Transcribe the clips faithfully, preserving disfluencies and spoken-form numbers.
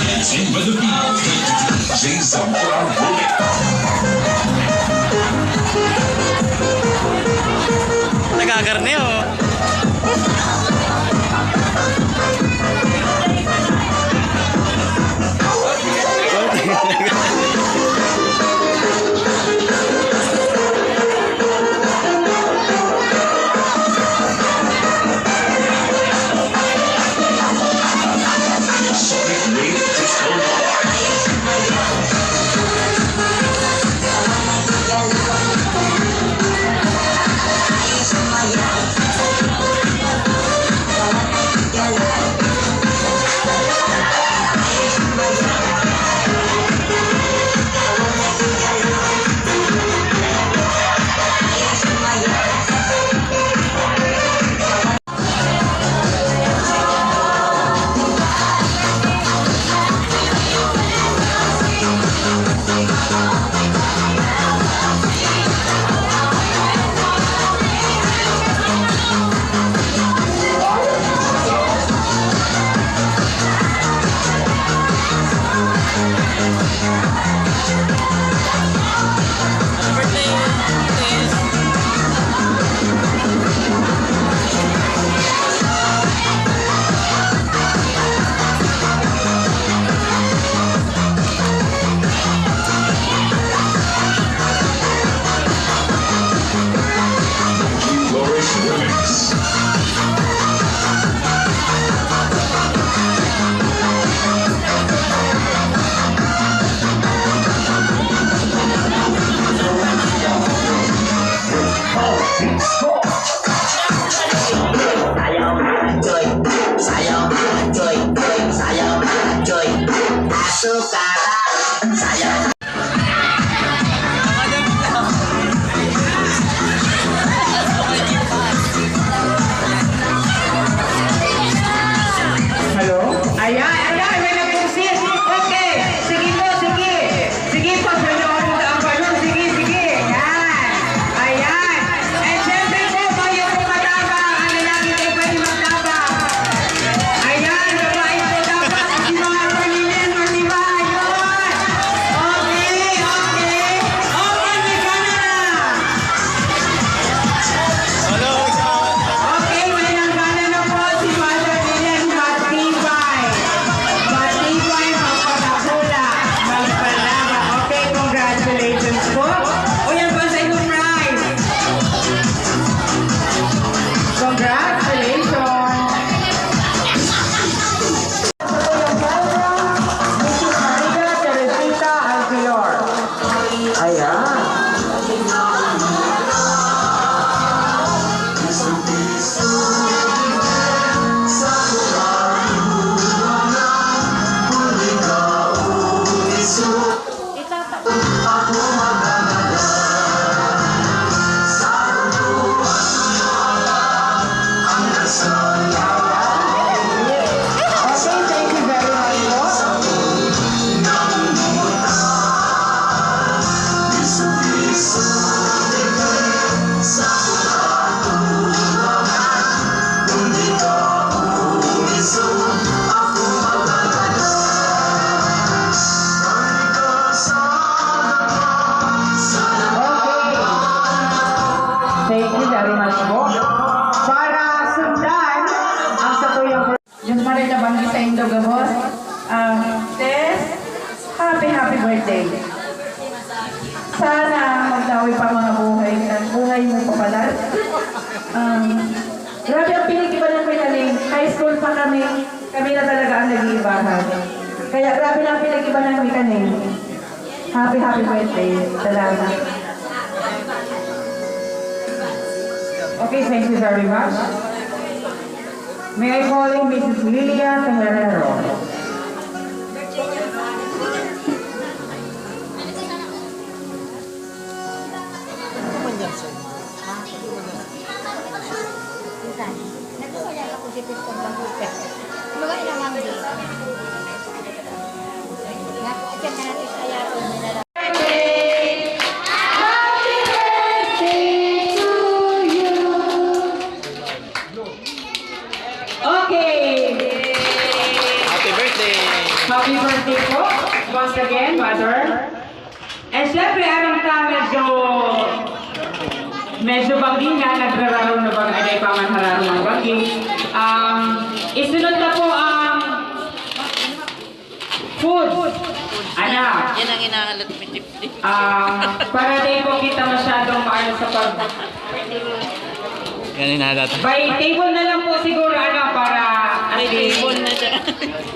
Dancing by the beat, J Zamora Remix. Nagagarne, oh. Hello? Ayan, ayan, may nagbusis. Okay, sige po, sige. Sige po, Señor, ang balon. Sige, sige. Yan. Ayan. And syempre po, bago po matabang, ang lalaki kayo pwede magtabang. Ayan, babae po dapat. Hindi mga pamilya, di ba? Ayun. Okay, okay. Open the camera. Okay, may nangganan na po si Mother Eden. Matibay. Matibay, magpadakula, magpalaban. Okay, congratulations po. O, yan po sa inyong prize. Congratulations. Sa Kuya Pedro, Missus Maria Teresita Alquior. Ayan. Okay, thank you very much po. Okay. Thank you very much po. Para sundan ang satuyang Diyos maray nabanggit saindo gabos. Ah, Tess, happy, happy birthday. Sana magtawi pa mga buhay, buhay mo pa pala. Um, grabe ang pinag-ibanan ko yan eh. High school pa kami, kami na talaga ang nag-iibahan. Kaya grabe lang pinag-ibanan mi kani. Happy, happy birthday. Salamat. Okay, thank you very much. May I call in Missus Lilia Tejerero? Nagkasaya ako si Piston Babuta. Mga ilang ang di. Nga po, siya na natin kaya ako, may nara- Okay. Happy birthday! Happy birthday po. Once again, Mother. And syempre, aram ta, medyo, medyo banggi nga, nagrararaw na bang, ay, pa man hararo ang banggi. Um, isunod na po ang food. Anak. Yan ang inahalat ni Tiptip. Ah, para di po kita masyadong maano sa pag... Yan inahalat. By table na lang po siguro, ano, para at May least table na dyan.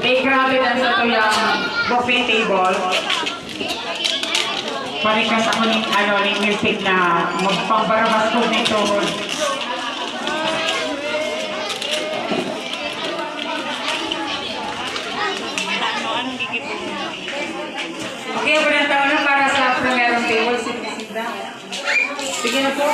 May grabe na sa tuyang buffet table. Parikas ako ni, ano, ni Milpig na magpambarabas ko nito. Okay, walang tao na para sa primerong table. Sige, sige na. Sige na po.